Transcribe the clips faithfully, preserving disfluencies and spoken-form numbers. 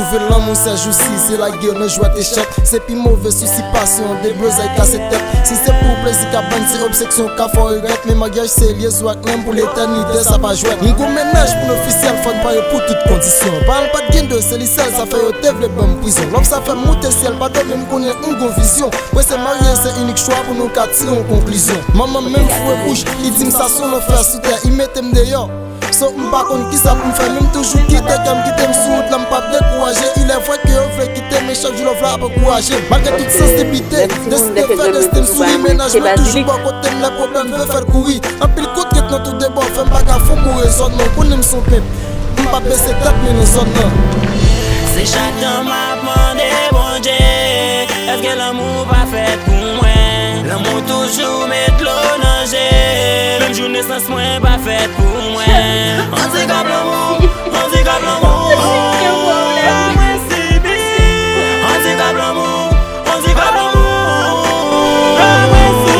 Twouve lanmou sèjousi, se lage yo nan jwèt echèk. Se pi move sousi pasyon, deblozay kase tèt. Si se pou plezi kabann, se obseksyon ka fè w regrèt. Men maryaj se lyezon ak nanm pou letènite, sa pa jwèt. M gon mennaj pou n ofisyèl, fò n pare pou tout kondisyon. Paran l pa t gen dwe, se li sèl, sa fè yo te vle ban m prizon. Lòv sa fè m moute syèl, pa dòmi, m konnen m gon vizyon. Prese marye, se inik chwa pou nou ka tire yon konklizyon. Manman m menm foure bouch, li di m sa se yon lanfè sou tè, li mete m deyò. So, m pa konn kisa pou m fè, men m toujou kite kè m kite m sou wout la, m p ap dekouraje. Il est vrai ke yo vle kite, men chak jou lòv la ap ankouraje m. Malgre tout sans depite, deside fè desten m souri, mennaj mwen toujou bò kote m, lè pwoblèm vle fè l kouri. Anpil kontrent nan tou de bò, fè m pa ka fè yon bon rezònman, ou konnen m se yon pimp. M p ap bese tèt, men nan zòn nan. Se chak tan m ap mande Bondye, èske lanmou pa fèt pou mwen? Lanmou toujou met dlo nan je, menm jou nesans mwen pa fèt pou mwen. Andikap lanmou, andikap lanmou. Mwen sibi andikap lanmou, andikap lanmou.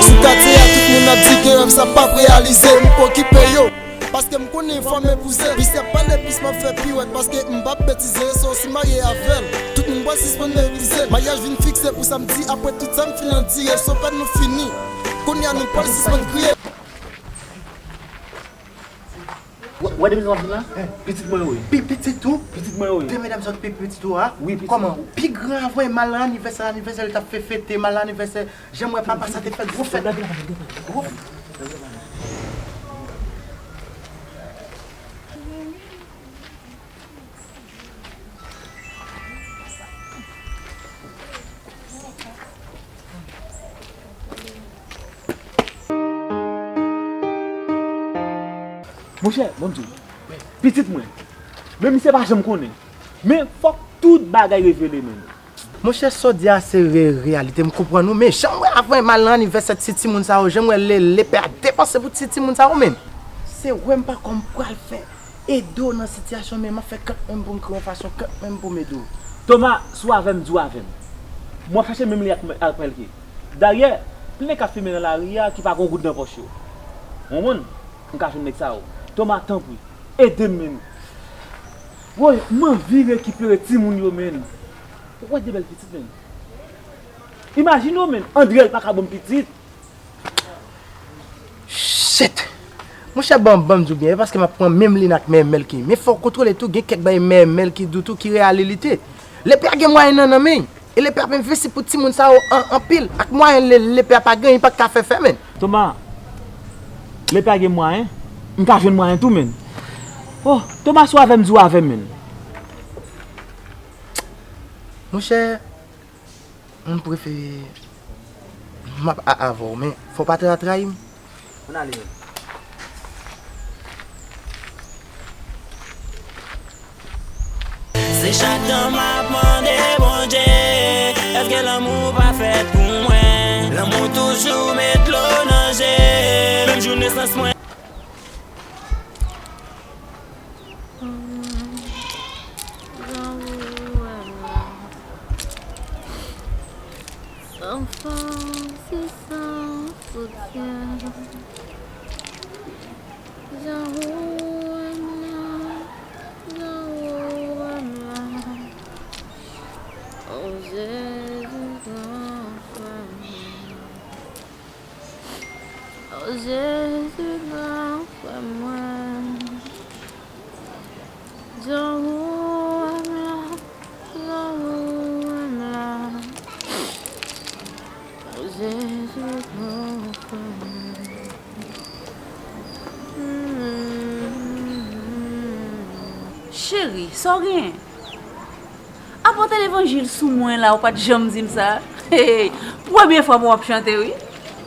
Sou katye a, tout moun ap di ke rèv sa p ap reyalize, m p okipe yo. Paske m konnen fò m epouze. Pis y ap pale, pis m ap fè piwèt. Paske m p ap betize, so si m marye avè l, tout moun pral sispann meprize l. Maryaj vin fikse pou samdi, apre tout sa m fin andire, so fèt nou fini. Kounye a nou pral sispann kriye. Wè, wè de medam w ap vin la? Pitit mwen yo ye. Pi pitit ou? Pitit mwen yo ye. De medam sa ki pi pitit ou a? Wi, pitit. Kòman? Pi gran avan e mal anivèsè, anivèsè li t ap fè fete, mal anivèsè. Jan m wè papa sa te fè gwo fèt. Gwo fèt. Monchè, ban m di w, pitit mwen, men misye pa janm konnen. Men fòk tout bagay revele, menm. Monchè, sa w di a se re-, reyalite, m konprann ou, men jan m wè avan e mal nan anivèsè ti timoun sa yo, jan m wè le, lepè a depanse pou ti timoun sa yo, men se wè m pa kòman m pral fè ede w nan sitiyasyon, men m ap fè kant men m pou m kreye yon fason, kant men m pou m ede w. Toma, si w avè m, di w avè m. Mwen ap chache menm li ak, ak Melky. Dayè, plen k ap fimen nan lari a ki pa gen yon goud nan pòch yo. Ou konprann? M ka jwenn nèg sa yo. Toma, tanpri, ede m, men. Woy, m anvi rekipere timoun yo, men. Ou wè de bèl pitit, men. Imajine w, men, Andrel pa ka ban m pitit. Shit! Monchè, ban, ban m di w byen, e paske m ap pran menm liy ak Mè Melky. Men fò w kontwole tou, gen kèk bagay Mè Melky di w tou ki reyalite. Lepè a gen mwayen nan, nan men l. E lepè ap envesti pou timoun sa yo an, anpil, ak mwayen le, lepè a pa gen, li pa t ka fè fè, men. Toma, lepè a gen mwayen, m ka jwenn mwayen tou, men. Oh, Toma, si w avè m, di w avè m, men. Monchè, m prefere m ap a-, avè w, men fò w pa tra-, trayi m. Ann ale, men. Se chak tan m ap mande Bondye, èske lanmou pa fèt pou mwen? Lanmou toujou met dlo nan je, menm jou nesans mwen. San fòs e san soutyen. Jan ou wè m la, jan ou wè m la. O Jezi, gran frè mwen. O Jezi, gran frè mwen. Jan ou wè m la, jan ou wè m la. O Jezi, gran frè mwen. Cheri, sa w genyen? Apòte levanjil sou mwen la, ou pa t janm di m sa. Hey, premye fwa m wè w ap chante, wi.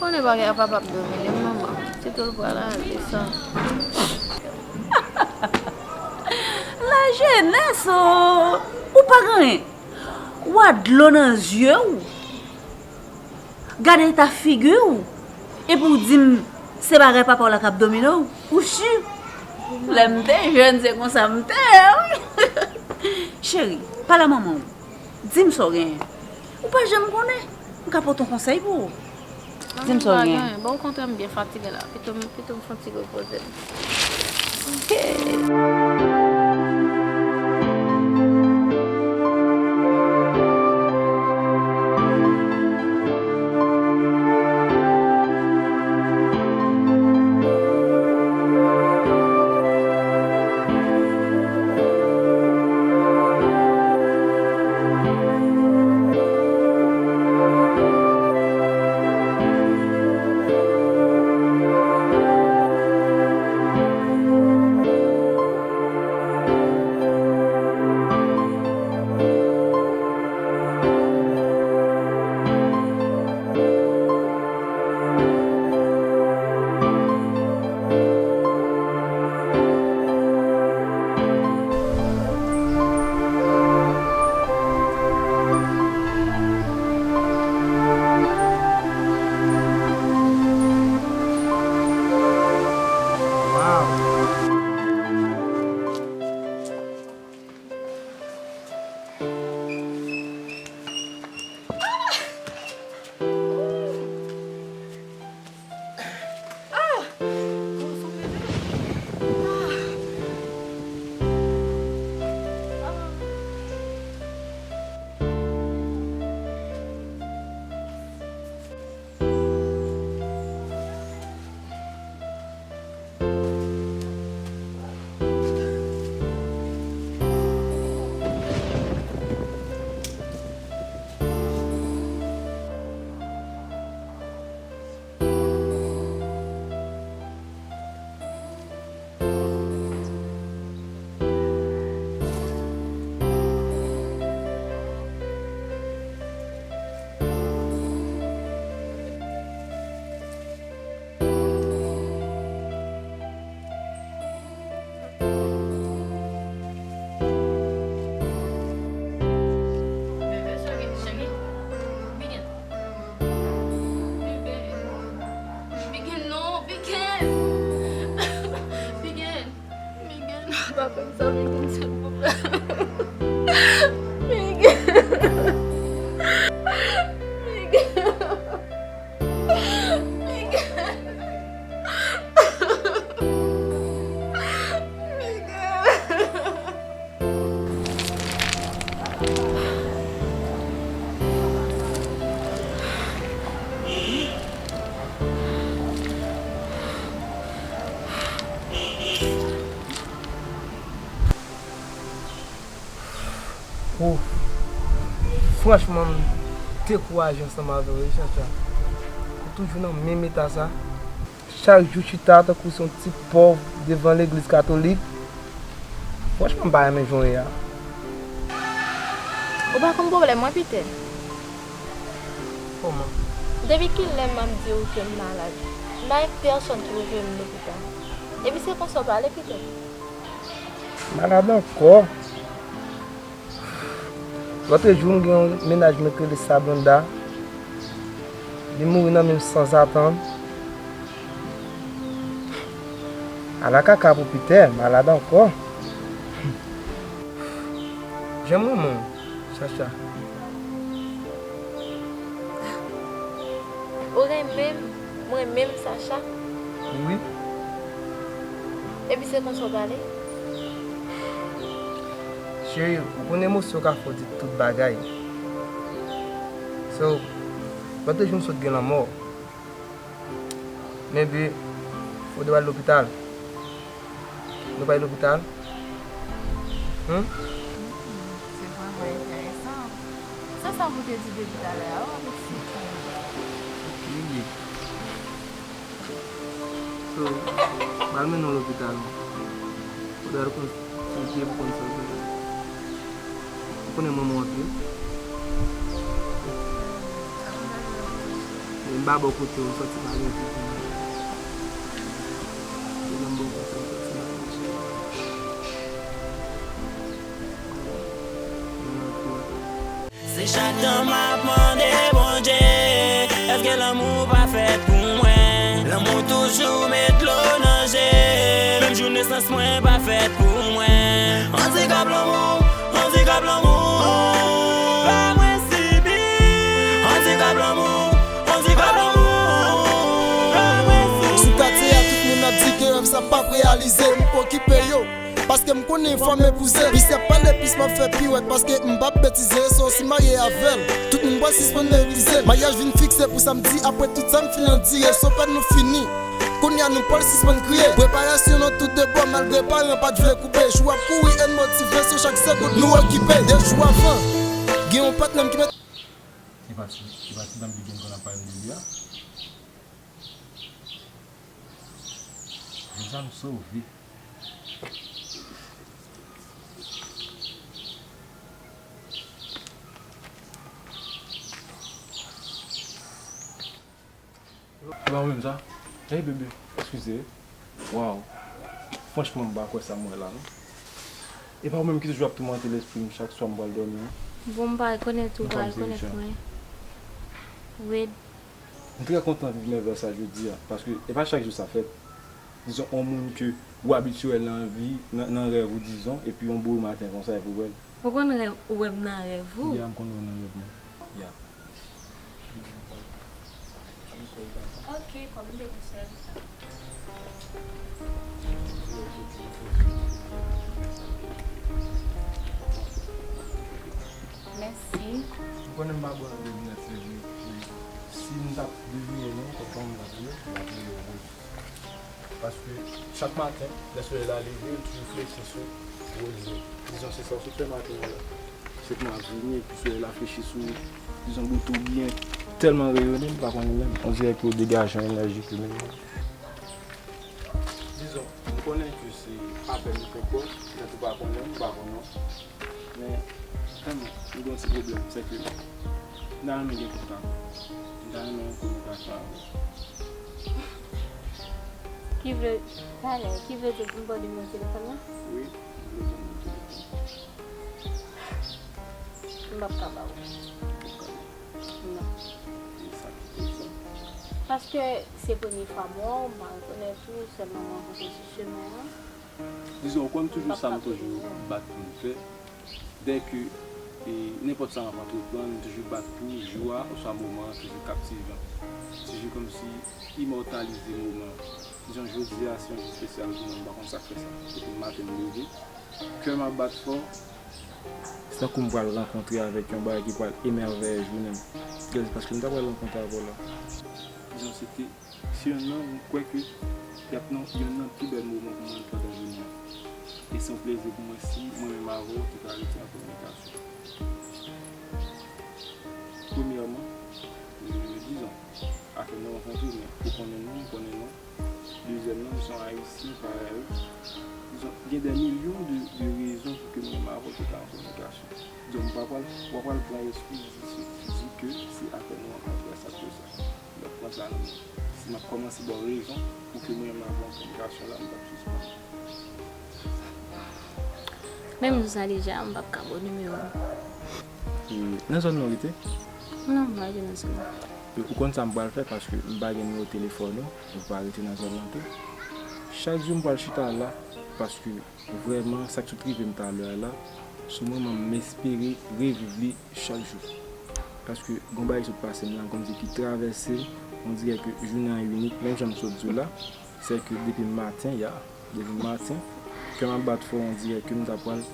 Konnen bagay a papa ap domine m, manman. Sitou l pral ale sa. Lajenès, o! Ou pa gen anyen. Ou a dlo nan zye w. Gade eta figi w, epi w di m se bagay papa w la k ap domine w. Ou si? Lè m te jèn, se konsa m te ye, wi. Cheri, pale a manman w. Di m sa w genyen. Ou pa janm konnen. M ka pote yon konsèy pou ou. Di m sa w genyen. Bon, okontrè, m byen fatige la. Pito m, pito m fè yon ti repoze m. Ok. Aprann sa Miguel, silvouplè. Miguel. Miguel. Miguel. Ou, franchman, m dekouraje ansanm avè w, wi, Chacha. Ou toujou nan menm eta sa. Chak jou chita tankou se yon ti pòv devan legliz katolik. Franchman, m pa renmen jan w ye a. Ou pa konn pwoblèm mwen, Pitè. Kòman? Depi kilè m ap di w ke m malad? M pa gen pèsonn ki pou jwenn m lopital. Epi se konsa w pale, Pitè? Malad ankò? Lòt jou, m gen yon mennaj m k rele Sablonda. Li mouri nan men m sanzatann. Ala kaka pou Pitè, malad ankò. Jan m renmen w, Chacha. Ou renmen m? Mwen menm, Sacha? Wi. Epi se konsa w pale? Cheri, ou konn emosyon ka fè w di tout bagay. So, lòt jou m sot gen lanmò. Men bi, fò w te pral lopital. Nou pral lopital? Hmm? Se vrèman enteresan. Se sa pou te di depi talè a, wi, avèk sik. Wi. So, m al mennen w lopital. Ou dwe al konn sante w pou konn sa w bezwen. Ou konnen manman w anpil. E m pa bò kote w, ou santi pa gen fi pou mwen. Ou nan bò kote w, ou santi pa gen fi. Se chak tan m ap mande Bondye, èske lanmou pa fèt pou mwen? Lanmou toujou met dlo nan je. Menm jou nesans mwen pa fèt pou mwen. Andikap lanmou, andikap lanmou, pa mwen sibi. Andikap lanmou, andikap lanmou, pa mwen sibi. Sou katye a, tout moun ap di ke rèv sa p ap reyalize. M p okipe yo. Paske m konnen yon fwa m epouze. Pisè pa lepis m ap fè piwèt. Paske m p ap betize. So si m marye avè l, tout moun pral sispann meprize l. Maryaj vin fikse pou samdi. Apre tout sa m fin andire. So pèn nou fini. Kounye a nou pral sispann kriye. Preparasyon nan tout de bò. Malgre paran pa t vle koupe. Jou ap kouri e n motive. So chak segonn nou okipe. De jou avan, gen yon patnè m ki met. E pa ti, e pa ti dam ki gen konn ap pale m de li a. Deja m sove. E pa ou menm sa? Hey bebe, eskize. Waw. Franchman, m pa kwè sa m wè la, non. E pa ou menm ki toujou ap toumante lespri m chak swa m pral dòmi an? Bon, m pa rekonèt ou, ou pa rekonèt mwen. Wade. M trè kontan viv mèvèy sa jodi a, paske e pa chak jou sa fèt. Dizon, yon moun ke ou abitye wè l nan vi, nan, nan rèv ou, dizon, epi yon bo maten konsa, epi ou wè l. Ou konn rèv, ou wè m nan rèv ou? Ya, m konn wè w nan rèv mwen. Ya. Ok, kòm m te konn sèvi sa. Mèsi. Ou konnen m pa bon nan devinèt, se vre. Si m t ap devine non, kòm m t ap di, m t ap rele w. Paske chak maten, lè solèy la leve, l toujou flechi sou wòl li. Dizon, se sa w sot fè maten an la. Se kouman vini, epi solèy la flechi sou, dizon, bout ou byen, tèlman reyone, m pa konnen menm. On dirè ke w degaje yon enèji ke menm. Dizon, m konnen ke se apèn ou fè kwè, petèt ou pa konnen, m pa konnen. Men, kanmenm, m gen yon ti pwoblèm, se ke m ta renmen gen kontak ou. M ta renmen yon kominikasyon avè w. Ki vle, talè, ki vle di pou m ba w nimewo telefòn mwen? Wi, m vle jwenn nimewo telefòn. M p ap ka ba w. Poukisa? Non. E sa ki koze? Paske se premye fwa m wè w, m pa rekonèt ou, sèlman m rankontre sou chemen an. Dizon, ou konn toujou sa m toujou bat pou m fè. Dèke, e, nenpòt sa m ap antreprann, m toujou bat pou jou a, oswa moman an toujou kaptivan. Toujou kòmsi imòtalize moman an. Dizon, jodi a, se yon jou espesyal pou mwen, m pa konn sa k fè sa. Depi maten m leve, kè m ap bat fò. Se tankou m pral rankontre avèk yon bagay ki pral emèveye jounen m. Guys, paske m ta pral rankontre avè w la. Dizon, se te Se yonn nan, m kwè ke y ap nan yonn nan pi bèl moman pou mwen pandan jounen an. E se yon plezi pou mwen si mwen menm avè w te ka rete an kominikasyon. Premyèman, e, dizon, afè nou rankontre, men ou konnen nou, m konnen nou. Dezyèmman, nou se yon Ayisyen parèy ou. Dizon, gen dè milyon de, de rezon pou ke mwen menm avè w te ka an kominikasyon. Dizon, m pa pral, pa pral pran eskiz di, di ke se afè nou rankontre sa k fè sa. M p ap pran sa nan men w. Si m ap kòmanse ba w rezon pou ke mwen menm avè w an kominikasyon la, m p ap sispann. Menm jan sa deja, m p ap ka ba w nimewo m. E, nan zòn nan w rete? Non, m pa rete nan zòn nan. E, ou konn sa m pral fè paske m pa gen nimewo telefòn ou, ou pa rete nan zòn nan tou. Chak jou m pral chita la paske vrèman, sa k sot rive m talè a la, sou mwen menm, m espere reviv li chak jou. Paske gon bagay ki sot pase m la, kòmsi ki travèse, on dirè ke jounen an inik, menm jan m sot di w la, se ke depi maten, ya, depi maten, kè m ap bat fò, on dirè ke m ta pral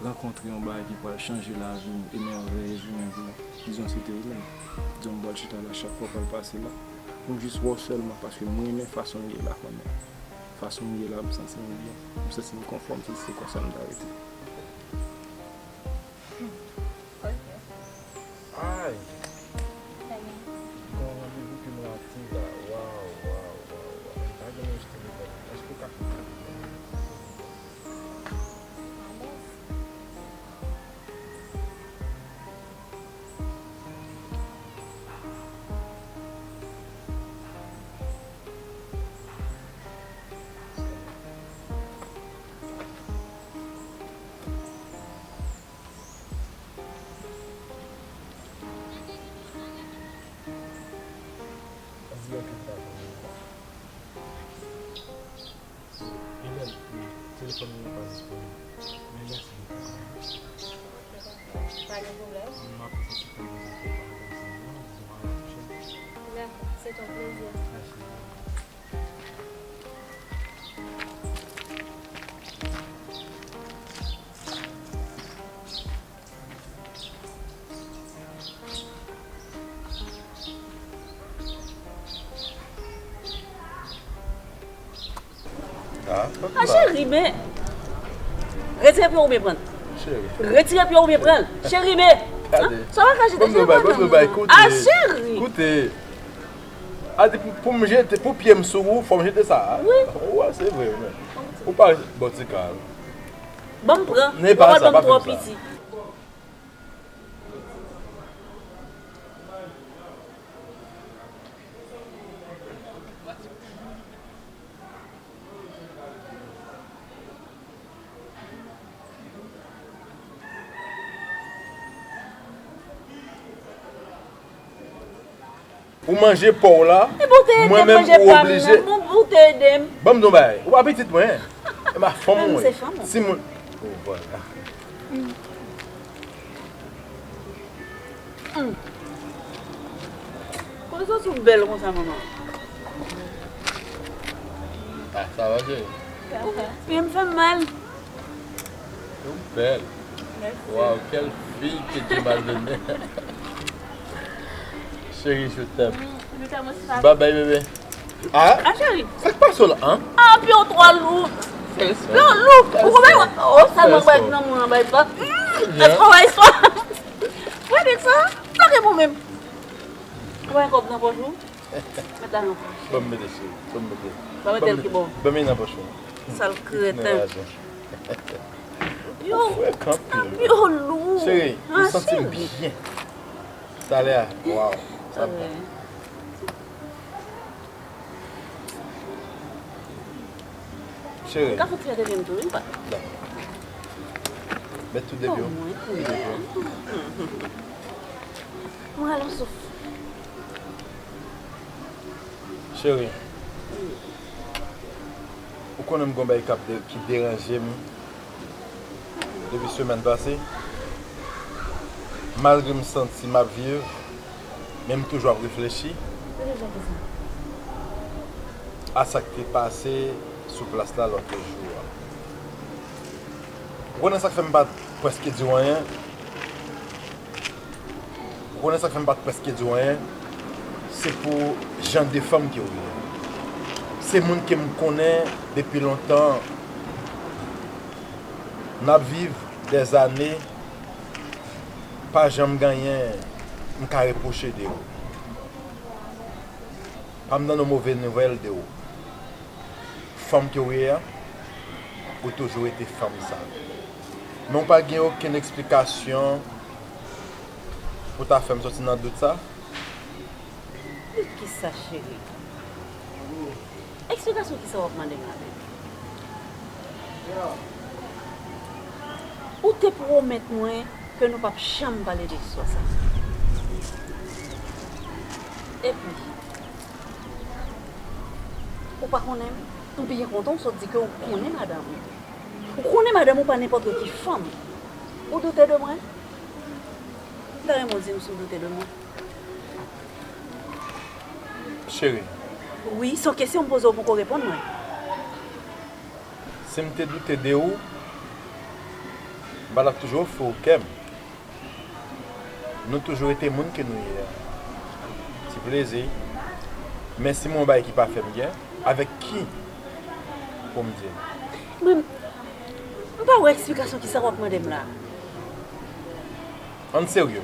rankontre yon bagay ki pral chanje lavi m, emèveye jounen pou mwen. Dizon, se te ou menm. Dizon, m pral chita la, chak fwa w pral pase la, pou m jis wè w sèlman, paske m renmen fason w ye la, konnen. Fason m ye la, m santi m byen. M santi m konfò, m santi se konsa m ta rete. Ay! Gon randevou ke m rate la. Waw, waw, waw, waw. M pa gen nimewo telefòn. Èske w ka fè m? An dirèk ke m ta jwenn ou la. Hélène, telefòn mwen pa disponib. Men mèsi bokou kanmenm. Ok, dakò. Pa gen pwoblèm. M ap eseye pale avèk ou, pa gen pwoblèm, non, dizon, a la pwochèn. Dakò, se yon plezi. Mèsi. Ah, ah, cheri, men. Retire pye w oubyen pran l. Cheri. Retire pye w oubyen pran l. Cheri, men. Gade. Sa w pa ka jete. Ban m di w bagay, ban m di w bagay, koute. Ah, cheri. Koute. A di pou, pou m jete, pou pye m sou ou, fò m jete sa a. Wi. Ou wè, se vre, men. Ou pa, bon, ti kal. Ban m pran. Pawòl ban m twò piti. Ou manje pa w la, mwen menm ou oblije. Bon, ou te ede m. Ban m di w bagay. Ou pa pitit mwen. E pa fanm ou ye. Si moun. Oh, vwala. Kote w soti w bèl konsa, manman? Ah, sa va, cheri? Pye m fè m mal. Ou bèl. Mèsi. Waw, quelle fille que Dieu m'a donnée. Chérie, je t'aime. Bye bye, bébé. Ah, cheri. Sa k pase w la, an? Ah, pye w twò lou. Pye w lou. Ou konprann? Oh, sa mwen bay nan mwen an bay pa. Èske w bay swa? Gade sa. Sa gen pou menm. Ou bay kòb nan pòch ou? Met la nan pòch. Ban m mete, cheri. Ban m mete. Ban m mete l ki bò. Ban m nan pòch ou. Sal kreten. Yo, yo lou. Cheri, m santi m byen. Talè a, waw, sa bon. Cheri. Ou ka fè ti fè de jem tou, wi, pa. Dakò. Met tou de pye w. Tou de pye w. Mwen al yon souf. Cheri. Ou konnen m gen yon bagay k ap de-, ki deranje m depi semèn pase. Malgre m santi m ap viv, men m toujou ap reflechi a sa k te pase sou plas la lòt jou a. Ou konnen sa k fè m pa t prèske di w anyen? Ou konnen sa k fè m pa t prèske di w anyen? Se pou jan de fanm ke w ye. Se moun ke m konnen depi lontan. N ap viv dèzane, pa janm gen anyen m ka repwoche de ou. Pa m tande yon move nouvèl de ou. Fanm ke w ye a, ou toujou rete fanm sa. Men w pa gen okenn eksplikasyon pou ta fè m soti nan dout sa? Dout kisa, cheri? Eksplikasyon kisa w ap mande m la, baby? Ou te pwomèt mwen ke nou p ap janm pale de istwa sa. Epi, ou pa konnen m? M byen kontan w sot di ke w konnen madanm ou. Ou konnen madanm ou pa nenpòt ki fanm. Ou doute de mwen? M ta renmen w di m si w doute de mwen. Cheri. Wi, se yon kesyon m poze w, poko reponn mwen. Si m te doute de ou, m pa t ap toujou ofri w kè m. Nou toujou rete moun ke nou ye a. Ti plezi. Men si m wè yon bagay ki pa fè m byen, avèk ki pou m di l? Mwen, m pa wè eksplikasyon kisa w ap mande m la. Ann serye.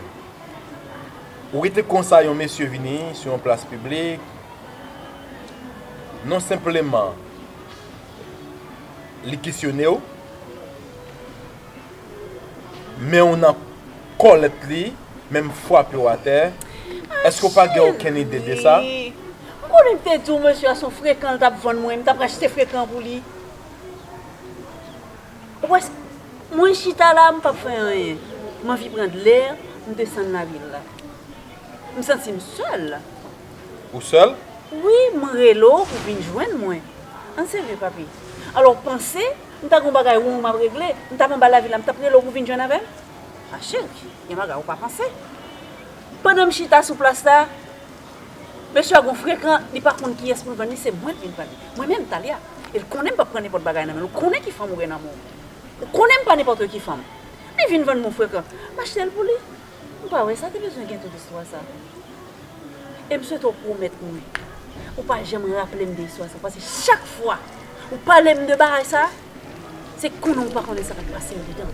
Ou kite konsa yon mesye vini sou yon plas piblik, non senpleman li kesyone w, men w nan kòlèt li, menm frape w atè. Èske w pa gen okenn ide de sa? Cheri, m konnen m te di w mesye a se yon frekan l t ap vann mwen, m t ap achte frekan pou li. Ou wè, mwen chita la, m p ap fè anyen. M anvi pran dlè, m desann lavil la. M santi m sèl. Ou sèl? Wi, m rele w pou vin jwenn mwen. Ann serye, papi. Alò, w panse m ta gen yon bagay won m ap regle, m t ap anba lavil la, m t ap rele w pou vin jwenn avè m? A cheri, gen bagay ou pa panse. Pandan m chita sou plas la, mesye a gon frekan, li pa konn kiyès pou l vann li, se mwen l vin vann li. Mwen menm, Talia, e l konnen m p ap pran nenpòt bagay nan men l. Ou konnen ki fanm ou gen nan men w. Ou konnen m pa nenpòt ki fanm. Li vin vann mwen frekan. M achte l pou li. M pa wè sa te bezwen gen tout istwa sa. E m swete w pwomèt mwen, ou pa janm raple m de istwa sa, paske chak fwa ou pale m de bagay sa, se konnen ou pa konnen sa k ap pase andedan.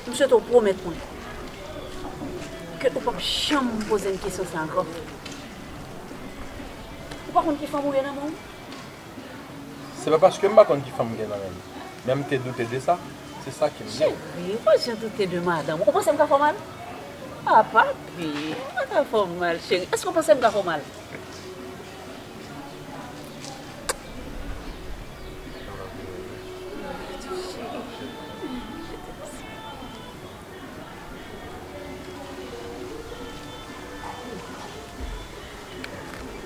M swete w pwomèt mwen ke ou p ap janm poze m kesyon sa ankò. Ou pa konn ki fanm ou gen nan men w? Se pa paske m pa konn ki fanm m gen nan men m, men m te doute de sa. Se sa ke m di. Cheri, ou pa janm doute de madanm ou. Ou panse m ka fè w mal? A, papi, m pa ka fè w mal, cheri. Èske w panse m ka fè w mal?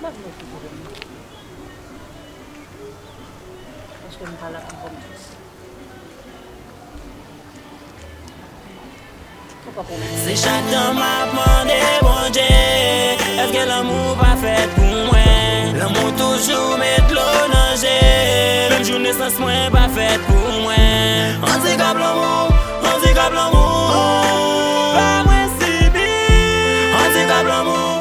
M ap mete pou mwen. Paske m pa la pou kòm. Ou pa pwomèt. Se chak tan m ap mande Bondye, èske lanmou pa fèt pou mwen? Lanmou toujou met dlo nan je, menm jou nesans mwen pa fèt pou mwen. Andikap lanmou, andikap lanmou, pa mwen sibi andikap lanmou.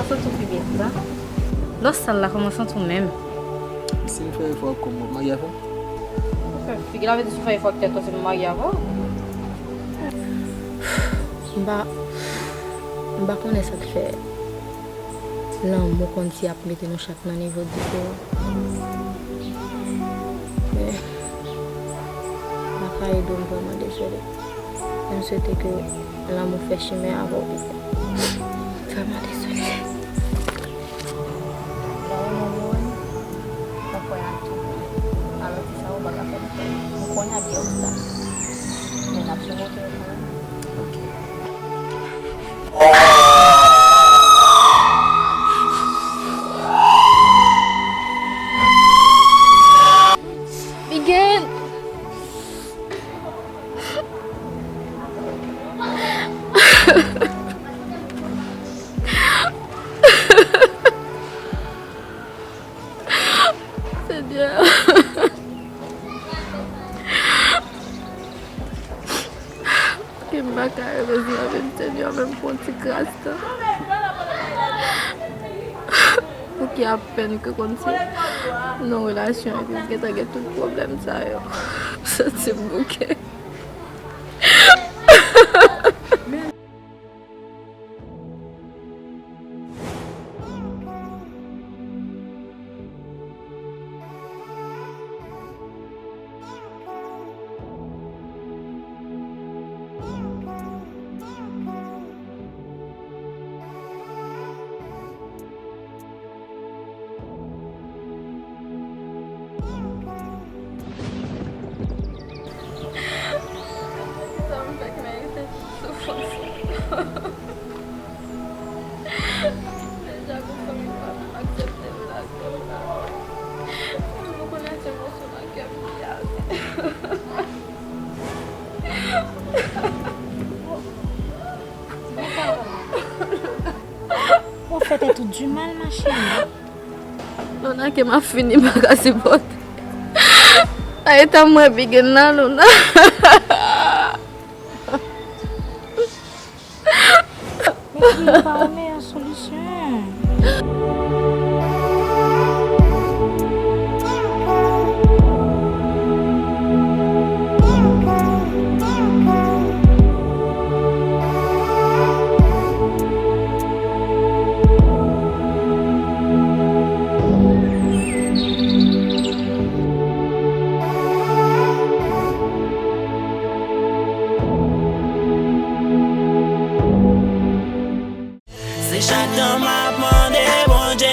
Santi w pi byen konsa? Lò sal la, kòman w santi w menm? Si m fè efò ak kò m, w ap marye avè m? Ou fè figi la, vle di si w fè efò ak tèt ou, se pou m marye avè w? M pa, m pa konnen sa k fè lanmou konn si ap mete nou chak nan nivo diferan. Men, m pa ka ede w, m vrèman dezole. Men m swete ke lanmou fè chimen avè w pito. Vrèman dezole. Lè w renmen yon moun, ou kwè a tou. Alò, se sa ou pa ka fè l. Ou konnen ak gen obstak. Men n ap simonte yo kanmenm. Ok. Miguel! Senyè. Ke m pa ka erez nan vi m, Senyè, menm pou yon ti kras tan. Pou ki apèn ke konn se nan relasyon epi m gentan gen tout pwoblèm sa yo. M santi m bouke. Sa m fèk merite tout soufrans sa. Deja gon fanmi pa aksepte m lakay la. Mwen poko nan ti emosyon nan kè m ki ale. Ou fè tèt ou du mal, ma chérie. Lona, ke m ap fini, m pa ka sipòte. A eta m wè Big N nan, Lona. Men ki pa yon meyè solisyon. Se chak tan m ap mande Bondye,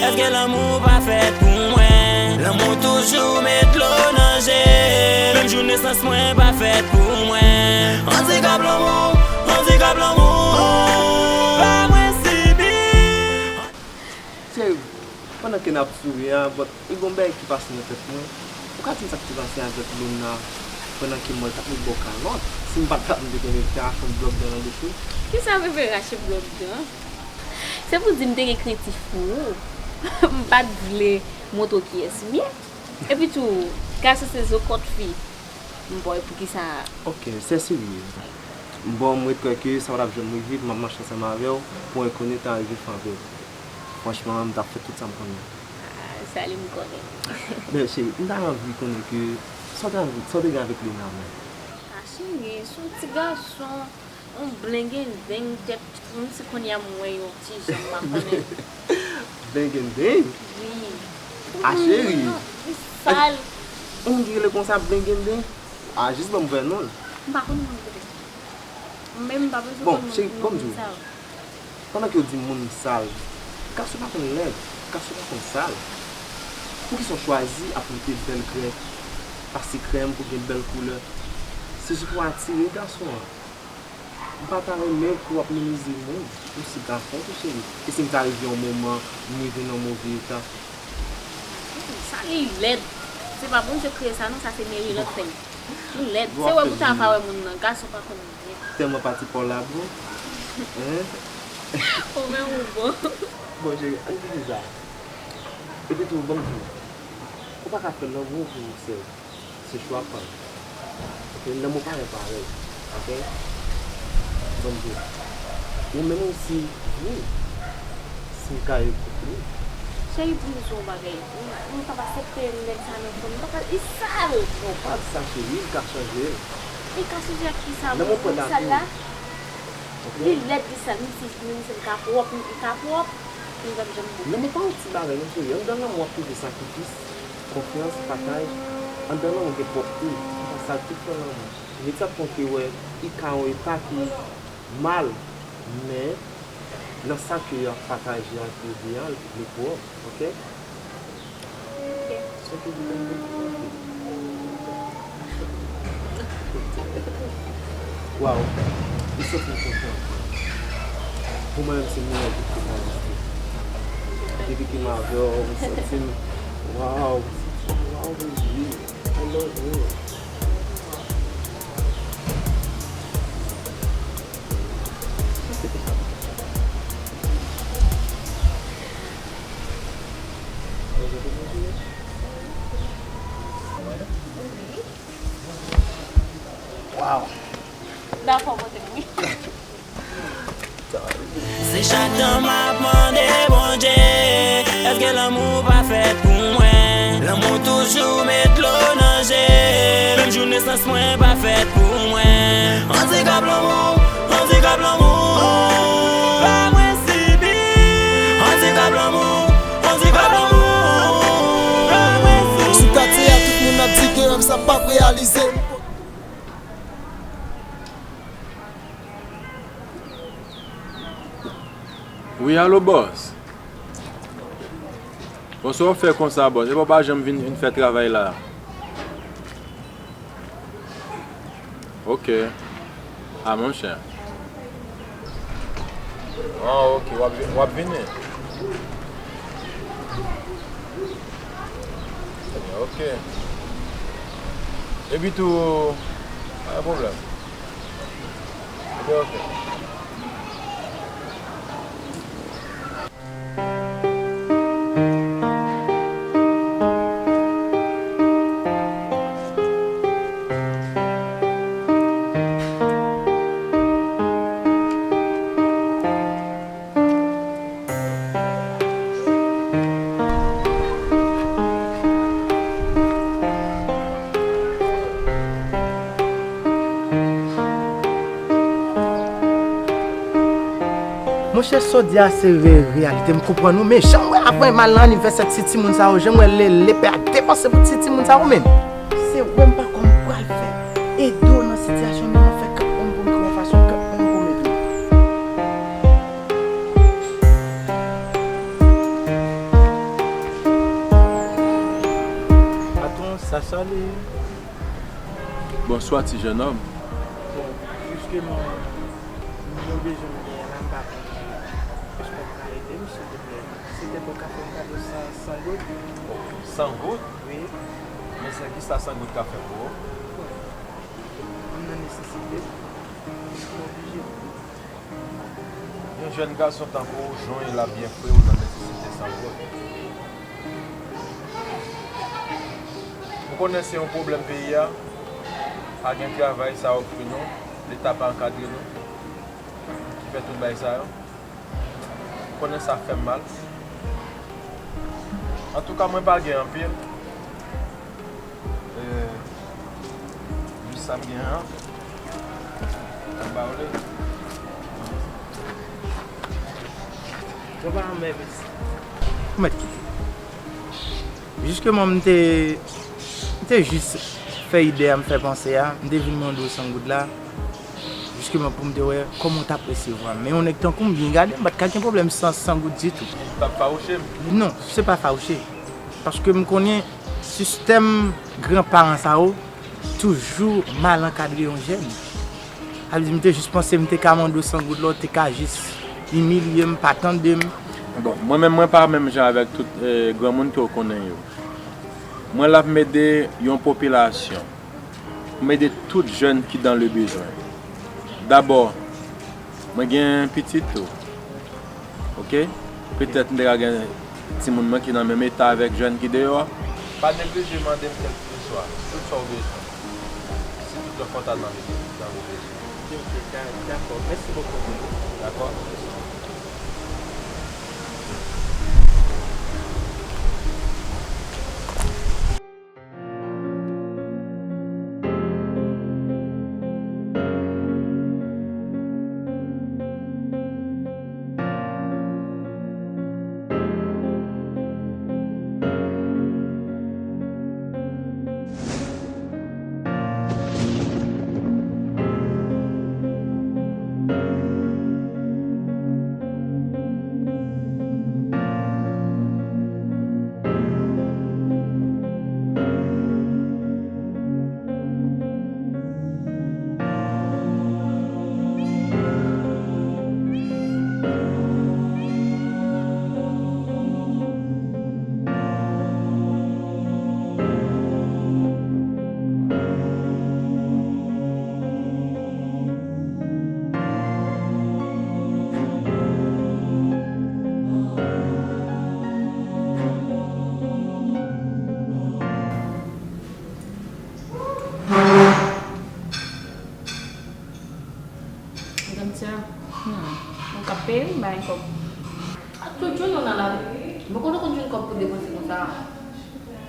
èske lanmou pa fèt pou mwen? Lanmou toujou met dlo nan je, menm jou nesans mwen pa fèt pou mwen. Andikap lanmou, andikap lanmou, ba mwen sibi. Cheri, pandan ke n ap souri a, but, e gon bagay ki pase nan tèt mwen. Ou ka di m sa k te pase avèk Lona pandan ke mwen t ap met ba w kalòt? Si m pa t ap, m te gen relasyon blòk dan nan bouch ou. Kisa w vle rache blòk dan? Se pou di m te gen krentif pou ou. M pa t vle montre w kiyès m ye. Epi tou, gason se zo kòt fi. M ba w poukisa. Ok, sè seri. Bon, m ret kwè ke sa w t ap janm rive, m ap mache ansanm avè w pou w rekonèt ta rive fè avè w. Franchman, m t ap fè tout sa m konnen. Ah, sa li m konnen. Men, cheri, m ta anvi konnen ke sa w te, sa w te gen avèk Lena menm. Ah, cheri, se yon ti gason, yon blengenden, tèt, kòmsi kounye a m wè yon ti jan, m pa konnen. Blengenden? Wi. Ah, cheri. Li sal. Yon moun ki rele konsa, blengenden? Ah, jis ban m vrè non l. M pa konn moun kote. Mwen menm m pa bezwen konn moun, moun sa yo. Bon, cheri, ban m di w. Pandan ke yo di moun sal, gason pa konn lèd, gason pa konn sal. Poukisa w chwazi ap mete bèl krè, pase krèm pou gen bèl koulè? Se jis pou atire gason an. M pa ta renmen pou w ap minimize moun, ou se gason tou, cheri. E si m ta rive yon moman, m rive nan move eta? Sa li lèd. Se pa Bondye k kreye sa non, sa se Mary Lott fè l. Li lèd. Se wè pou ta pa wè moun nan, gason pa konn byen. Tèlman pati pa w la bon. Hein? Ou menm ou bon. Bon, cheri, ann kite sa. Epi tou, ban m di w, ou pa ka fè lanmou pou yon sèl. Se chwa pa w. Ok, lanmou pa gen parèy. Ok? Ban m di w. Ou menm osi, wi. Li ka ekoute. Cheri, pou m di w yon bagay. Mwen, mwen p ap aksepte nèg sa nan fanmi m. Papa, li sal. Non, pa di sa, cheri. Li ka chanje. Li ka chanje ak kisa? Nan mwen pran li sal la. Ok? Li lèd, li sal. Menm si, menm si l ka pwòp, li ka pwòp. Li p ap janm bon. Lanmou pa yon ti bagay, non, cheri. Anndan lanmou, w ap twouve sakrifis, konfyans, pataj. Anndan lanmou gen pwòpte. Se sa tout nan lanmou. Mete sa de kote, wè, li ka yon eta ki mal, men nan sa ke y ap pataje ak bebe a, li pwòp, ok? Ok. Sa ke li menm pou kote. Waw, m santi m kontan. Pou mwen menm, se meyè git ke m egziste. Depi ke m avè w, m santi m, waw, m santi m, waw, baby. I love you. Wow. Dakò, pote m, wi. Se chak tan m ap mande Bondye, èske lanmou pa fèt pou mwen? Lanmou toujou met dlo nan je, menm jou nesans mwen pa fèt pou mwen. Andikap lanmou, andikap lanmou, fè mwen sibi. Andikap lanmou, andikap lanmou, fè mwen sibi. Sou katye a, tout moun ap di ke rèv sa p ap reyalize. Wi, alo, bòs. Bon, sa w fè konsa, bòs? Epa w pa janm vin, vin fè travay la? Ok. A, monchè. Ah, ok, w ap vi-, w ap vini? Ebyen, ok. Epi tou, pa gen pwoblèm. Ok, ok. Monchè, sa w di a se re-, reyalite, m konprann ou, men jan m wè avan m al nan anivèsè ti timoun sa yo, jan m wè Lele pè a depanse pou ti timoun sa yo menm. Se wè m pa kòman m pral fè ede w nan sitiyasyon, men mwen fè granmoun pou m twouve yon fason granmoun pou m ede w. Patwon, sa sa li ye? Bonswa, ti jennonm. Bon, jisteman, yon bezwen m genyen la, m pa konnen. Èske w ka ede m, silvouplè? Si te pou w ka fè m kado san, san goud. San goud? Wi. Men sa, kisa san goud ka fè pou ou? Bon, m nan nesesite. M oblije. Yon jèn gason tankou w, jan w ye la byen fre, w nan nesesite san goud. Ou konnen se yon pwoblèm peyi a, pa gen travay sa ofri nou, Leta pa ankadre nou, ki fè tout bagay sa yo. Ou konnen sa fè m mal. Antouka, mwen pa gen anpil. E, jis sa m gen an. Sa m ba w li. Bon, pa anmède. Ou mèt kite. Jisteman, m te, m te jis fè ide a m fè panse a. M te vin mande w san goud la. Jisteman, pou m te wè kòman w t ap resevwa m. Men yon nèg tankou m, byen gade, m pa t ka gen pwoblèm san, san goud ditou. Ou t ap fawouche m? Non, se pa fawouche. Paske m konnen sistèm granparan sa yo toujou mal ankadre yon jèn. Sa vle di, m te jis panse m te ka mande w san goud la, w te ka jis imilye m, pa tande m. Bon, mwen menm, mwen pa menm jan avèk tout, eh, granmoun ke w konnen yo. Mwen la pou m ede yon popilasyon. M ede tout jèn ki dans le besoin. Dabò, mwen gen pitit tou. Ok? Petèt m te ka gen timoun mwen ki nan menm eta avèk jèn ki deyò a. Pa neglije mande m kèlkeswa, tout sa w bezwen. Si tout lè kontan nan, nan ou bezwen. Ok, ok, da-, dakò. Mèsi bokou. Dakò? Hmm. Mwen k ap peye, m bay kòb. A tout jou nou nan lari. Mwen konn nou konn jwenn kòb pou depanse konsa.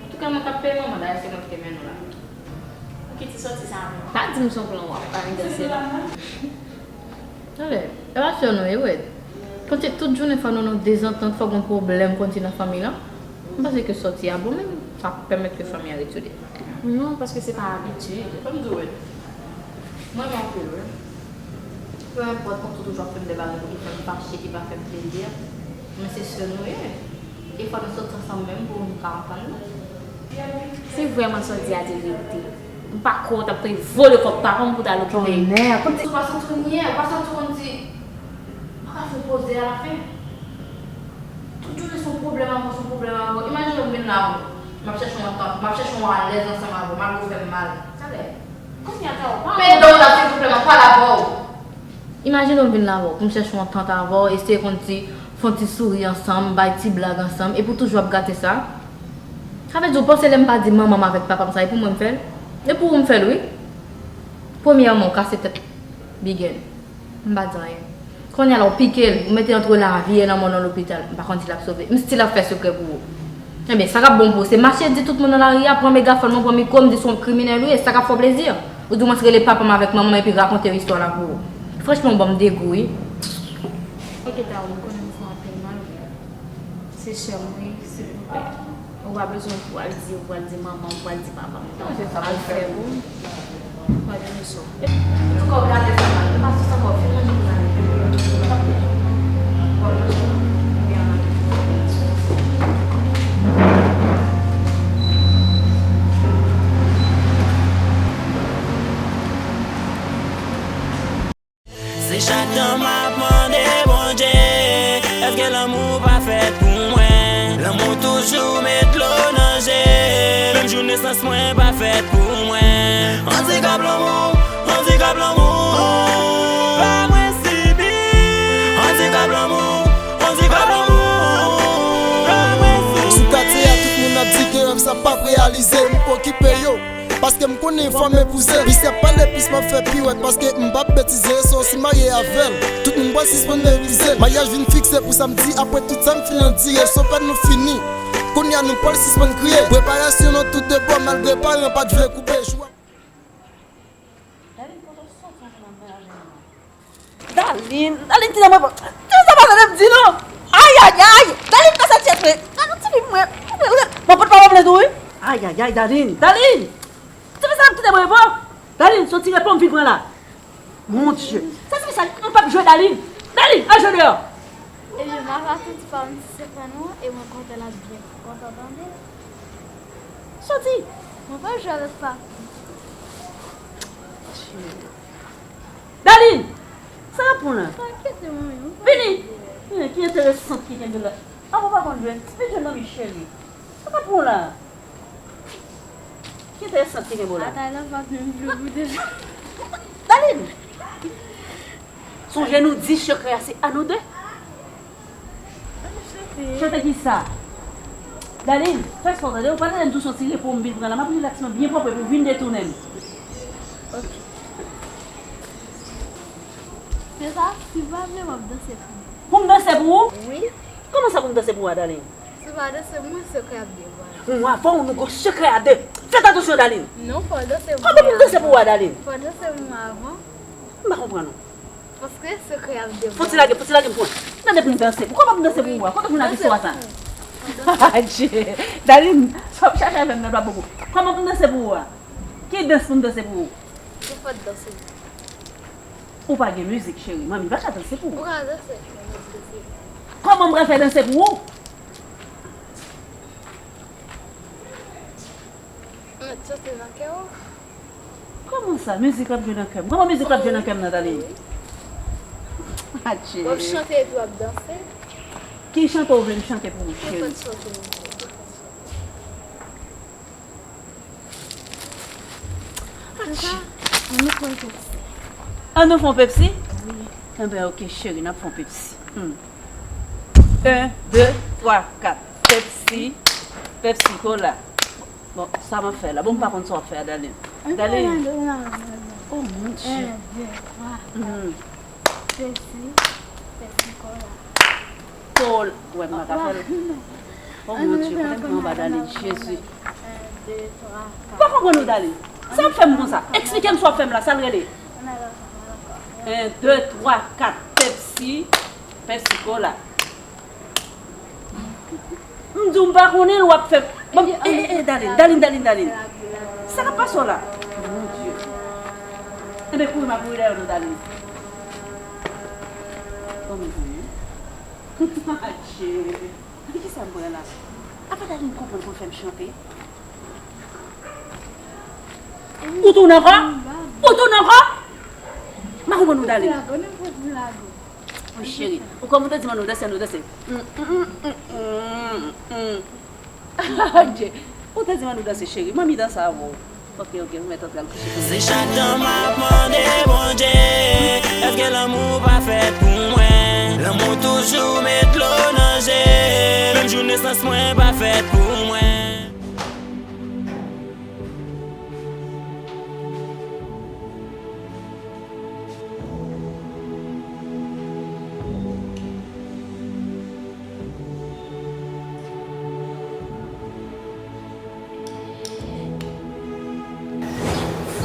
Antouka, mwen k ap peye manman, dayè se mwen ki te mennen nou la. Pou ki ti sòti sa a menm? Pa di m se yon plan w ap maniganse la. Tande, e pa sè nou ye, wi. Konsi tout jounen fò nou nan dezantant, fò gon pwoblèm konsi nan fanmi lan. M panse ke sòti a bon, men sa ap pèmèt ke fanmi a ret sou de. Non, paske se pa abitid. Fò m di w, wi. Mwen renmen anpil, wi. Peu importe, konn tou toujou ap fè m de bagay ki fè m fache, ki pa fè m plezi. Men se sè nou ye. E fò nou sòti ansanm menm pou nou ka antann nou. Se vrèman sa w di a te verite. M pa kwè w t ap peye vòlè kòb papa m pou w t al okipe. Tonnè, kote. Ou pa santi w nyè, ou pa santi w konn di, m pa ka fè w poze alafen. Tout jounen se yon pwoblèm avè w, se yon pwoblèm avè w. Imajine w vin la, m ap chèche yon antant, m ap chèche yon alèz ansanm avè w, malgre w fè m mal. Talè. Kounye a, talè, w pa. Men dan w la, silvouplè, m ap pale avè w. Imajine w vin la avè w, pou m chèche yon antant avè w, eseye konn ti, fè yon ti souri ansanm, bay ti blag ansanm, epi w toujou ap gate sa. Sa vle di w panse lè m pa di manman m avèk papa m sa, e pou mwen m fè l? E pou ou m fè l, wi. Premyèman, w kase tèt Big N. M pa di anyen. Kounye a la, w pike l, ou mete antre lavi e lanmò nan lopital. M pa konn si l ap sove. M still ap fè sekrè pou ou. Ebyen, sa k ap bon pou ou, se mache di tout moun nan lari a, pran megafòn mwen, pran mikwo m, di se yon kriminèl ou ye, sa k ap fè w plezi. Ou di w mwen rele papa m avèk manman m epi rakonte yo istwa la pou ou. Franchman, w ban m degou, wi. Ok, Tawo, m konnen m fè w anpil mal, men se sè m, wi, silvouplè. Ou pa bezwen pou al di, ou pral di manman, ou pral di papa m. Non, se sa pou fè pou ou. Pardonne sou. Antouka, w gade sa, m pa sou sa ankò, fin manje pou n ale. Se chak tan m ap mande Bondye, èske lanmou pa fèt pou mwen? Lanmou toujou met dlo nan je, menm jou nesans mwen pa fèt pou mwen. Andikap lanmou, andikap lanmou, pa mwen sibi. Andikap lanmou, andikap lanmou, pa mwen sibi. Sou katye a, tout moun ap di ke rèv sa p ap reyalize, m p okipe yo. Paske m konnen fò m epouze. Plis y ap pale, plis m ap fè piwèt. Paske m p ap betize, se yon si m marye avè l. Tout moun pral sispann meprize. Maryaj vin fikse pou samdi, apre tout sa m fin andire. Se pèn nou fini. Kounye a nou pral sispann kriye. Preparasyon nan tout de bò, malgre paran pa t vle koupe jou a. Darline, kote w soti antre nan mennaj mwen an? Darline, Darline, kite mwen pran. Kite sa pa tande m di non. Ayayay! Darline, fè sa tchèt mwen. Darline, ti fi mwen. Mwen pot pa wè mwen tou, wi. Ayayay, Darline, Darline! Ti fi sa ap kite mwen pran. Darline, soti reponn vin pran la. Mon Dieu. Sa ti fi sa, m p ap jwe Darline. Darline, al jwe deyò. Ebyen, m ap atann ti pa m ti sekrè non, e mwen kontan l ap byen kontan tande. Soti. Mwen pa jwe avèk pa. Darline! Sa k ap pran w la? Pa enkyete, manmi, mwen pa vini. Vini! Ki enteresant ki kenbe la. An, mwen pa konn jwe. Ti fi jwenn manmi cheri. Sa k ap pran w la? Ki enteresant ki kenbe w la? Atay la pa menm vle boude. Darline! Sonje nou di sekrè a se a nou de. Chante kisa? Darline, fè spò tande, ou pa tande m di w se yon ti repo m vin pran la, m ap rilaks mwen byen pwòp epi w vin detounen m. Ok. Se sa, si w pa vle, w ap danse pou mwen. Pou m danse pou ou? Wi. Kòman sa pou m danse pou ou a, Darline? Si w pa danse pou mwen, sekrè ap devwale. Mwen avè w, nou gon sekrè a de. Fèt atansyon, Darline. Non, fò w danse pou mwen avan. Kòman pou m danse pou ou a, Darline? Fò w danse pou mwen avan. M pa konprann ou. Paske sekrè ap devwale. Fò ti lage, fò ti lage m pran. Nan depi m danse pou. Kòman pou m danse pou ou a? Kote moun ap istwa sa? Adje. Darline, sa w ap chache avè m nan bla bobo. Kòman pou m danse pou ou a? Ki dans pou m danse pou ou? Ou pa t danse. Ou pa gen mizik, cheri. Manmi pa ka danse pou ou. Ou ka danse. Kòman m pral fè danse pou ou? Mwen chante nan kè w. Kòman sa? Mizik la ap jwe nan kè m. Kòman mizik la ap jwe nan kè m nan, Darline? Adje. W ap chante epi w ap danse. Ki chante w vle m chante pou ou, cheri? Nenpòt chante w vle. Adje. An nou pran Pepsi. An nou fè yon Pepsi? Wi. Enben, ok, cheri, n ap fè yon Pepsi. Hmm. En, de, twa, kat. Pepsi, Pepsi, kola. Bon, sa m ap fè la? Bon, m pa konn sa w ap fè a, Darline. Darline. Oh, mon Dieu. En, de, twa, kat. Mhm. Pèsi, pèsi kola. Kol, wè, m pa ka fè l. Oh mon Dieu, kote m pran anba Darline, Jezi. Un, deux, trois, quatre. Pa konprann ou, Darline. Sa w ap fè m konsa? Eksplike m sa w ap fè m la, sa l rele? Un, deux, trois, quatre. Pepsi, Pepsi Cola. M di w m pa konnen l, w ap fè. Bon, eh, eh, eh, Darline, Darline, Darline, Darline. Sa k ap pase w la? Mon Dieu. Enben, kouri, m a kouri dèyè nou, Darline. Bon, men, konnen. Adje. Epi ki sa m pran la? Apa Darline konprann pou l fè m chante? Ou tounen ankò? Ou tounen ankò? M pa konprann ou, Darline. Wi, cheri. Ou kòm ou te di m ann nou danse, ann nou danse. Mm, mm, mm, mm, mm. Adje. Ou te di m ann nou danse, cheri. Manmi danse avè w. Ok, ok, ou mèt antre al kouche. Se chak tan m ap mande Bondye, èske lanmou pa fèt pou mwen? Lanmou toujou met dlo nan je, menm jou nesans mwen pa fèt pou mwen.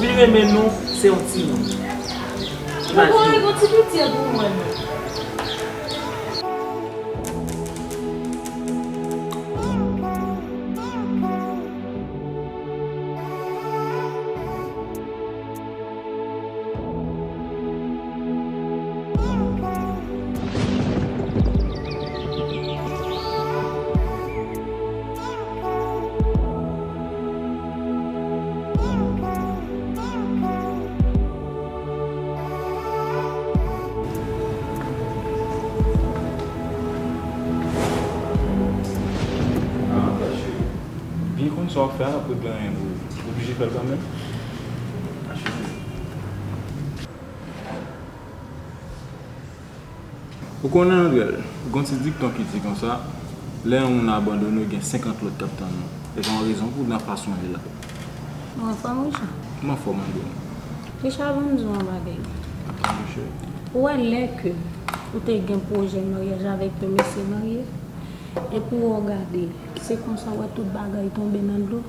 Li renmen nou, se yon timoun. Ou gen yon ti pitye pou mwen, non. Byen konn sa w ap fè a, ap regle anyen pou ou. Ou oblije fè l kanmenm. Ou konnen, Andrel, gen yon ti dikton ki di konsa, lè yon moun abandone, gen senkant lòt k ap tann ou. E gen yon rezon pou nan fason l ye la. Ou anfòm, Richard? M anfòm, Andrel. Richard, ban m di w yon bagay. Wi, cheri. Ou wè lè ke ou te gen pwojè maryaj avèk yon mesye marye, epi w gade, se konsa w wè tout bagay tonbe nan dlo.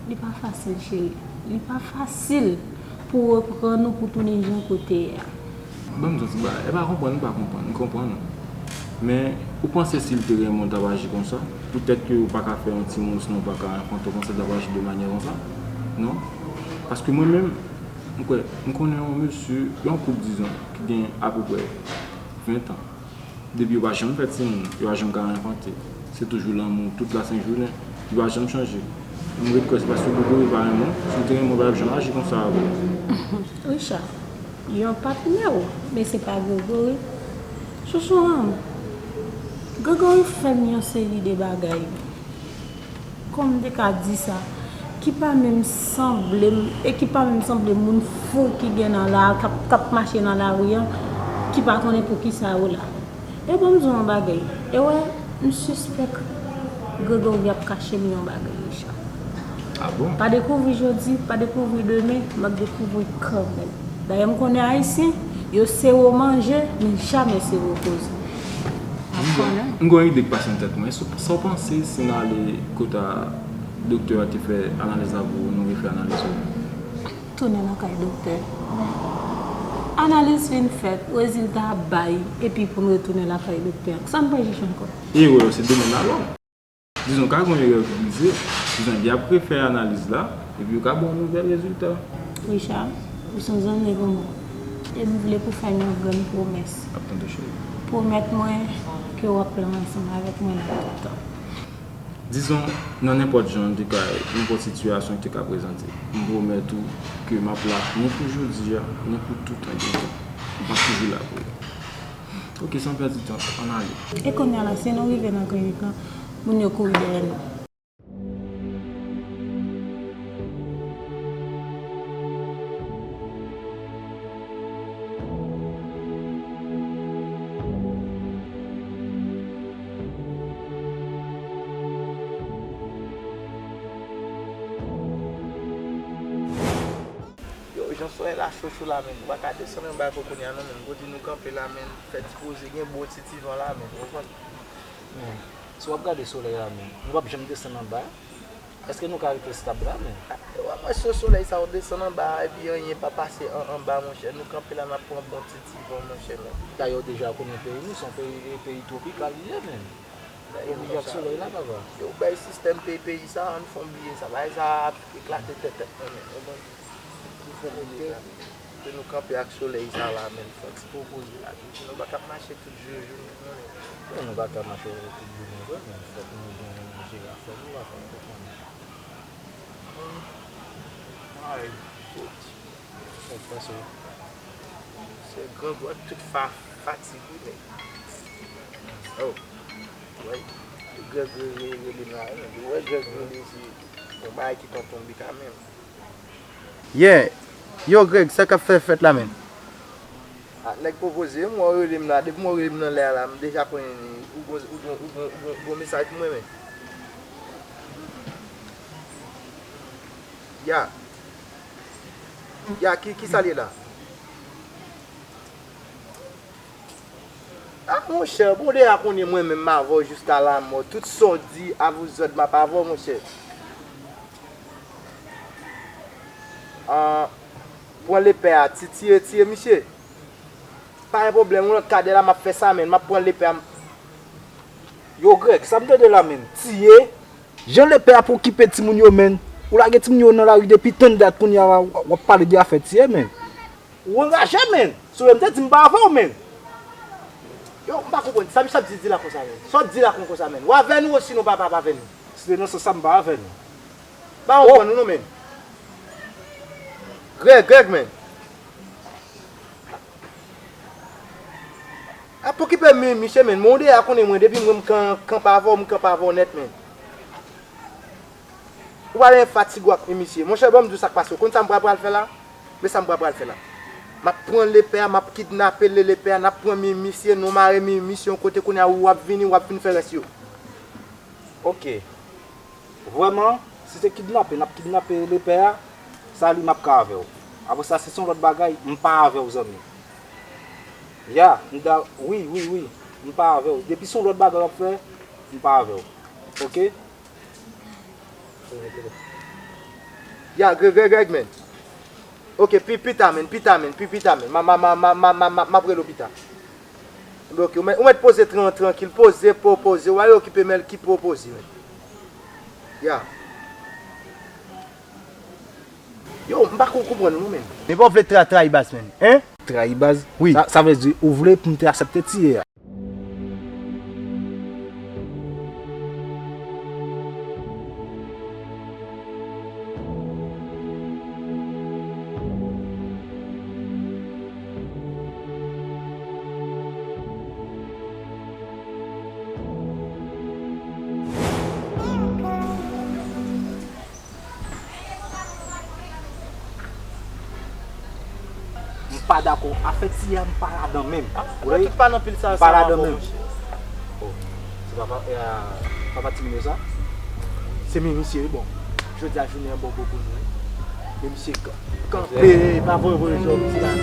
Li pa fasil, cheri. Li pa fasil pou w reprann ou, pou w tounen jan ke w te ye a. Ban m di w ti bagay. E pa konprann, m pa konprann. M konprann ou. Men, ou panse si l te renmen w, l t ap aji konsa? Poutèt ke ou pa ka fè yon timoun, sinon ou pa ka enfante, ou panse l t ap aji de manyè konsa? Non. Paske mwen menm, m kwè, m konnen yon mesye, yon koup, dizon, ki gen apeprè ven tan. Depi yo pa janm fè timoun, yo pa janm ka enfante. Se toujou lanmou tout la sent jounen. Li pa janm chanje. M ret kwè se paske Gregory pa renmen w. Si l te renmen w, li pa t ap janm aji konsa avè w. Richard, yon patnè w, men se pa Gregory. Chouchou an, Gregory fè m yon seri de bagay. Kòman m te ka di sa? Ki pa menm sanble m, e ki pa menm sanble moun fou ki gen nan la, k ap, k ap mache nan lari an, ki pa konnen poukisa yo la. E ban m di w yon bagay. E wè, m sispèk Gregory ap kache m yon bagay, Richard. Ah bon? Pa dekouvri jodi, pa dekouvri demen, m ap dekouvri kanmenm. Dayè, m konnen Ayisyen, yo sere w manje, men jamè sere w koze. M gen, m gen yon ide k pase nan tèt mwen. Sa w panse si n ale kote doktè a te fè analiz la pou nou refè analiz yo? Tounen lakay doktè. Analiz fin fèt, rezilta ap bay, epi pou n retounen lakay doktè a. Sa n pral chèche ankò? Erè yo se domèn a lòm. Dizon, ka gen yon erè ki glize. Dizon, y ap refè analiz la, epi yo ka ba w yon nouvèl rezilta. Richard, ou se yon zanmi pou mwen. E m vle pou w fè m yon grenn pwomès. Ap tande, cheri. Pwomèt mwen ke w ap la ansanm avèk mwen nan tout tan. Dizon, nan nenpòt jan, te ka, nenpòt sitiyasyon ki te ka prezante, m pwomèt ou ke m ap la, ni pou jodi a, ni pou tout tan gen tan. M ap toujou la pou ou. Ok, san pèdi tan, ann ale. E kounye a la, si nou rive nan klinik lan, moun yo kouri dèyè nou. Yo, Jan solèy la cho cho la menm, ou pa ka desann anba kò kounye a non menm. Kote nou kanpe la menm, fè ti poze, gen bon ti ti van la menm, ou konprann? Men, si w ap gade solèy la menm, nou p ap janm desann anba. Èske nou ka rete stab la menm? Ou wè mwen sou solèy sa, ou desann anba epi anyen pa pase an anba monchè. Nou kanpe la, n ap pran bon ti ti van monchè menm. Dayè w deja konnen peyi nou se yon peyi, peyi twopikal li ye menm. Yo bliye ak solèy la papa. Yo bay sistèm peyi peyi sa, ann fè w bliye sa. Bagay sa ap eklate tèt tèt mwen menm. Pou nou kanpe ak solèy sa la menm, fè ti popoze la. Nou pa ka mache tout jou jounen. Men nou pa ka mache tout jounen vre, men fòk nou gen jere afè nou la, fòk nou konprann. Ay, shit. Fòk pase. Se grangou ak tout fa, fatig wi men. Oh. Wè. Greg rele m la, wi. Wè Greg rele se yon bagay ki tonton bika menm. Yeah. Yo, Greg, sa k ap fè fèt la menm? Ah, nèg pwopoze m, wè w rele m la. Depi mwen rele m nan lè a la, m deja konnen ou gon, ou gon, ou gon, ou gon, ou gon mesaj pou mwen, men. Ya. Ya, ki, ki sa l ye la? Ah, monchè, bon, deja konnen mwen menm m avè w jiska lamò. Tout sa w di, avè w zòd, m ap avè w, monchè. Ah, pran lepè a, ti, tiye, tiye misye. Pa gen pwoblèm, yon lòt kadè la, m ap fè sa, menn. M ap pran lepè a, m- Yo, Greg, sa m tande la, menn? Tiye? Jan lepè a pou okipe timoun yo, menn. Ou lage timoun yo nan lari depi tann dat, kounye a w ap pale de afè tiye, menn. Ou anraje, menn. Si w vle m te di m pa avè w, menn. Yo, m pa konprann. Sa misye ap di, di la konsa, menn? Sa w di la konsa, menn? Ou avè nou osinon pa, pa, pa avè nou? Si se nan sans sa, m pa avè nou. M pa konprann ou non, menn. Greg, Greg, menn. Ap okipe mi, misye, menn. Mwen deja konnen mwen, depi mwen m kan, kanpe avè w, m kanpe avè w nèt, menn. Ou pa bezwen fatige w ak mi misye. Monchè, ban m di w sa k pase. Ou konn sa m pral, pral fè la? Men sa m pral, pral fè la. M ap pran lepè a, m ap kidnape le, lepè a, n ap pran mi misye, nou mare mi misye yon kote kounye a, ou ap vini, w ap vin fè rès yo. Ok. Vrèman, si se kidnape, n ap kidnape lepè a, sa li m ap ka avè w. Apre sa, si se yon lòt bagay, m pa avè w, zanmi. Ya, m da, wi, wi, wi, m pa avè w. Depi se yon lòt bagay w ap fè, m pa avè w. Ok? Ya, Greg, Greg, Greg, menn. Ok, pi, pita, menn, pita, menn, pi, pita, menn. Ma, ma, ma, ma, ma, ma, ma, m ap rele w pita. Ok, ou mèt, ou mèt poze tran, trankil, poze, po, poze, w ale okipe mèl ki pwopoze, menn. Ya. Yo, m pa ko konprann ou non, menn. Men pa w vle tra, trayi baz, menn, en? Trayi baz? Wi. Sa, sa vle di ou vle pou m te aksepte tiye a? M pa dakò. Afè tiye a, m pa ladan menm. Wi, tout pa nan pil sa, m pa ladan menm. Oh, se papa, eh, papa timoun yo sa? Se men misye, bon. Jodi a jounen an bon bon pou nou, wi. Men misye ka-, kanpe, pa voye voye zòm, ti la,